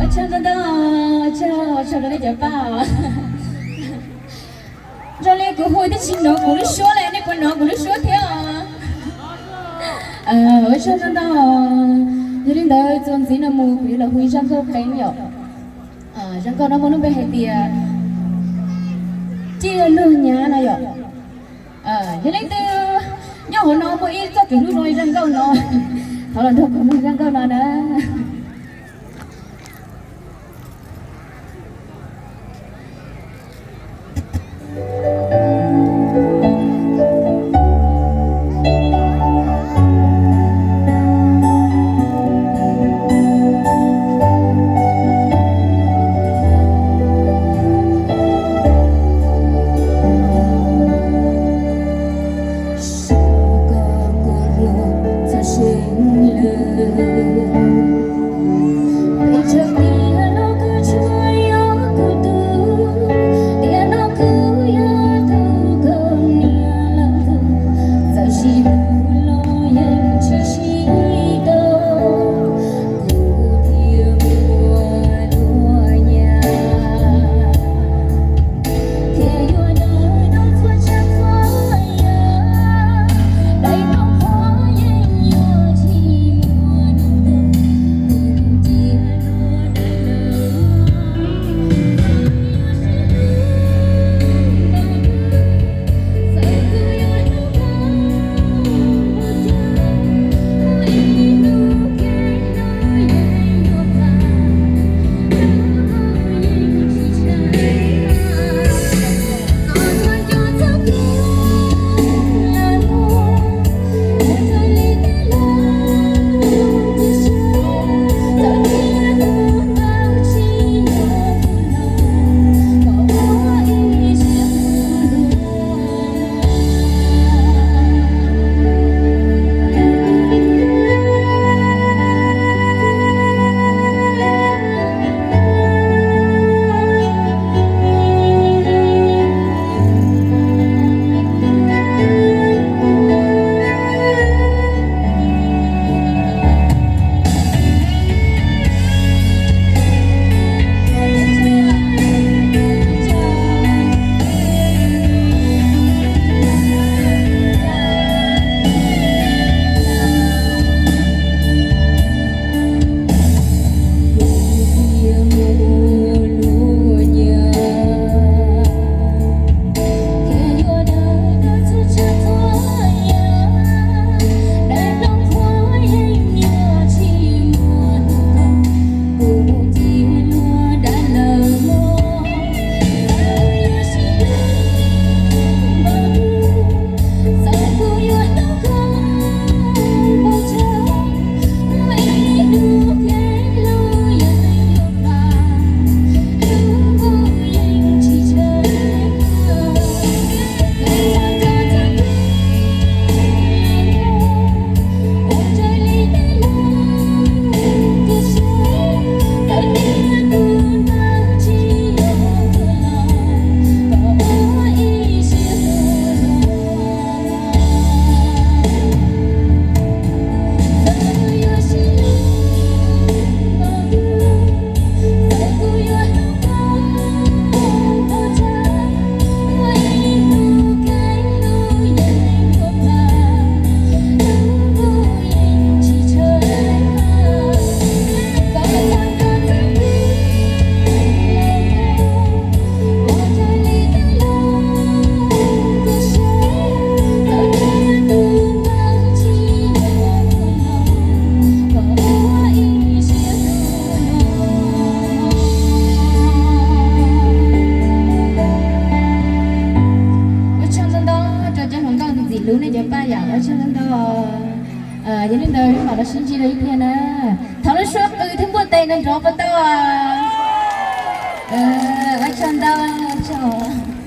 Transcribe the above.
Ua tsaug ntau ntau, ua tsaug, ua tsaug rau nej cov pab os. Zoo li kuv hu twb tsis hnov kuv lub suab li, nej puas hnov kuv lub suab thiab os? Ua tsaug ntau ntau. Yog li ntawd txuas ntxiv no mus kuv yuav los hu ib zaj nkauj qeeb yom. Zaj nkauj no muaj lub npe hais tias Tij Lug Nyab no yom. Yog leej twg nyob hauv no muaj ib txoj kev hlub zoo li zaj nkauj no, thov los nrog kuv mloog zaj nkauj no na. Hlub nej cov paj yam, ua tsaug ntau. Yog li ntawd mam los sib ntsib dua ib pliag na. Thov lub suab qw thiab npuaj tes nrov nrov puas tau? Ua tsaug ntau, ua tsaug.